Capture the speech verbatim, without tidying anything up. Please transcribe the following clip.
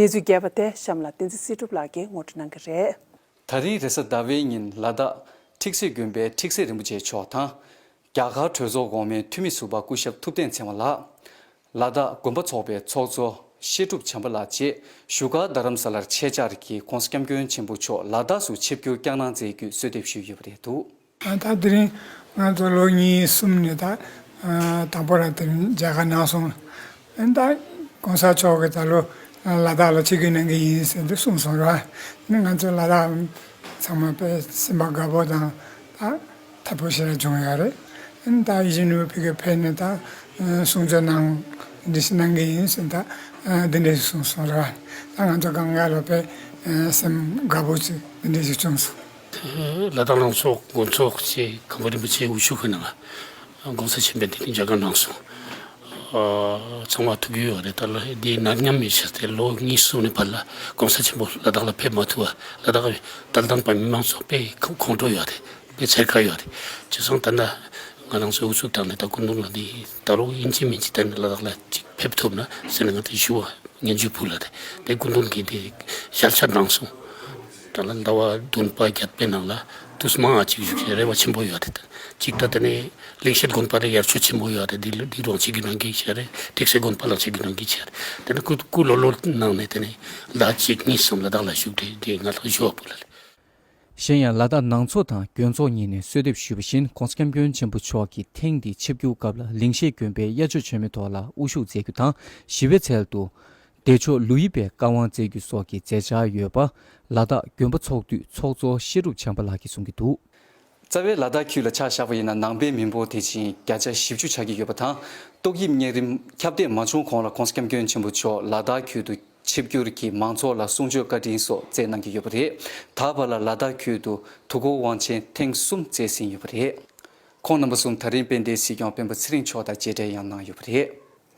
གནས་ཚུལ་རྒྱས་པ་དེ་གཤམ་ལ་བསྟན་འཛིན་སྲིད་སྒྲུབ་ལགས་ཀྱིས་ངོ་སྤྲོད་གནང་གི་རེད། ད་རིང་རེས་གཟའ་ཟླ་བའི་ཉིན་ལ་དྭགས་ཁྲིག་སེ་དགོན་པའི་ཁྲིག་སེ་རིན་པོ་ཆེ་མཆོག་དང་། རྒྱ་གར་གྲོས་ཚོགས་འོག་མའི་འཐུས་མི་ཟུར་པ་སྐུ་ཞབས་ཐུབ་བསྟན་ཚེ་དབང་ལགས། ལ་དྭགས་དགོན་པ་ཚོགས་པའི་ཚོགས་གཙོ་བཤད་སྒྲུབ་བྱམས་པ་ལགས་བཅས་བཞུགས་སྒར་རྡ་རམ་ས་ལར་ཆེད་བཅར་གྱིས་༸གོང་ས་༸སྐྱབས་མགོན་ཆེན་པོ་མཆོག་ལ་དྭགས་སུ་ཆིབས་བསྒྱུར་བསྐྱངས་གནང་མཛད་རྒྱུའི་གསོལ་འདེབས་ཞུས་ཡོད་པ་རེད་འདུག། ད་དེ་རིང་ང་ཚོ་ལོ་གཉིས་གསུམ་ནས་ད་དང་པོ་རང་དེ་རིང་མཇལ་ཁ་གནང་སོང་། ད་༸གོང་ས་མཆོག་གིས་ད་ལོ་ལ་དྭགས་ལ་ཆིབས་བསྒྱུར་གནང་གི་ཡིན་ཟེར་འདི་གསུངས་སོང་ར། ང་ཚོ་ལ་དྭགས་ཚང་མ་དཔེ་སེམས་པ་དགའ་པོ་དང་ད་དགའ་པོ་ཞེ་དྲག་བྱུང་ཡོད་རེད། ད་ཡིད་བཞིན་ནོར་བུ་ཕ་གིར་ཕེབས་ནས་ད་གསུང་ཆོས་གནང་འདི་ཞིག་གནང་གི་ཡིན་ཟེར་ད་འདི་འདྲ་ཞིག་གསུངས་སོང་ར། ད་ང་ཚོ་གང་ག་ལ་དཔེ་སེམས་དགའ་པོ་ཅིག་འདི་འདྲ་ཞིག་བྱུང་སོང་། ལ་དྭགས་ལུང་ཕྱོགས་དགོན་ཚོགས་ཀྱི་གང་པོ་རིན་པོ་ཆེ་དབུ་བཞུགས་ཀྱི་ནང་༸གོང་ས་ཆེན་པོས་དེ་རིང་མཇལ་ཁ་གནང་སོང་། ཚང་མ་ཐུགས་ཡོད་རེད། ད་ལོ་འདི་ནར་ཉམས་མེད་ཤག་སྟེ་ལོ་གཉིས་གསུམ་ནས་བར་ལ་༸གོང་ས་ཆེན་པོ་ལ་དྭགས་ལ་ཕེབས་མ་ཐུབ་པ། ལ་དྭགས་ཀྱི་ད་ལྟ་བ་མི་མང་ཚོ་དཔེ་ཁོང་ཁོང་ཁྲོ་ཡོད་རེད། དཔེ་འཚེར་ཁ་ཡོད་རེད། བྱས་ཙང་ད་ལྟ་ང་རང་ཚོ་དབུ་ཚུགས་བཏང་ནས་ད་སྐུ་མདུན་ལ་འདི་ད་རུང་ཡིན་གཅིག་མིན་གཅིག་ད་ནི་ལ་དྭགས་ལ་ཅིག་ཕེབས་ཐུབ་ན་ཟེར་ནས་ང་དེ་ཞུ་བ། སྙན་ཞུ་ཕུལ་ལ་དེ་དེ་སྐུ་མདུན་གྱིས་དེ་ཞལ་ཆད་གནང་སོང་། ད་ལ་ཟླ་བ་བདུན་པ་བརྒྱད་པའི་ནང་ལ་དུས་མང་ང་གཅིག་བཞུགས་ཤིང་རེ་བ་ཆེན་པོ་ཡོད་རེད། གཅིག་ད་དེ་ནས་ལེགས་བཤད་དགོན་པ་ལ་ཡར་ཕྱོགས་ཆེན་པོ་ཡོད་རེད། འདི་འདི་རོང་གཅིག་གི་ནང་གི་བྱས་རེད། ཁྲིག་སེ་དགོན་པ་ལ་གཅིག་གི་ནང་གི་བྱས་རེད། དེ་ནས་སྐུ་སྐུ་ལོ་ལོ་ནང་ནས་དེ་ནས་ཟླ་གཅིག་གཉིས་གསུམ་ལ་དྭགས་ལ་བཞུགས་རེད། དེ་ང་ལ་ཞུ་བ་ཕུལ་ལ་ལེ། གཞན་ཡང་ལ་དྭགས་ནང་ཚོགས་དང་དགོན་ཚོགས་གཉིས་ནས་གསོལ་འདེབས་ཞུས་པ་བཞིན་༸གོང་ས་༸སྐྱབས་མགོན་ཆེན་པོ་མཆོག་གིས་ཐེངས་འདིའི་ཆིབས་བསྒྱུར་སྐབས་ལ་ལིང་ཤེད་དགོན་པའི་དབྱར་ཆོས་མཆོད་མེ་ཐོག་ལ་དབུ་བཞུགས་མཛད་རྒྱུ་དང་ཞི་བའི་ཚལ་དུ་བདེ་མཆོག་ལོ་དབྱིབས་པའི་བཀའ་དབང་སྩལ་རྒྱུ་སོགས་ཀྱི་མཛད་འཆར་ཡོད་པ་ལ་དྭགས་དགོན་པ་ཚོགས་འདུས་ཚོགས་གཙོ་བཤད་སྒྲུབ་བྱམས་པ་ལགས་ཀྱིས་གསུང་གི་འདུག། རྩ་བའི་ལ་དྭགས་ཁུལ་ལ་ཆ་བཞག་པ་ཡིན་ན་ནང་པའི་མི་འབོར་དེ་བཞིན་བརྒྱ་ཆ་བཞི་བཅུ་ཆགས་ཀྱི་ཡོད་པ་དང་། ཏོག་དབྱིབས་གཉན་རིམས་ཁྱབ་གདལ་མ་བྱུང་གོང་ལ་༸གོང་ས་༸སྐྱབས་མགོན་ཆེན་པོ་མཆོག་ལ་དྭགས་ཁུལ་དུ་ཆིབས་བསྒྱུར་གྱིས་མང་ཚོགས་ལ་གསུང་ཆོས་བཀའ་དྲིན་སོགས་སྩལ་གནང་གི་ཡོད་པ་རེད། ད་བར་ལ་ལ་དྭགས་ཁུལ་དུ་དུས་འཁོར་དབང་ཆེན་ཐེངས་གསུམ་སྩལ་ཟིན་ཡོད་པ་རེད། ཁོང་རྣམ་པ་གསུམ་ད་རིང་དཔལ་ལྡན་སྲིད་སྐྱོང་སྤེན་པ་ཚེ་རིང་མཆོག་དང་མཇལ་འཕྲད་ཡང་གནང་ཡོད་པ་རེད།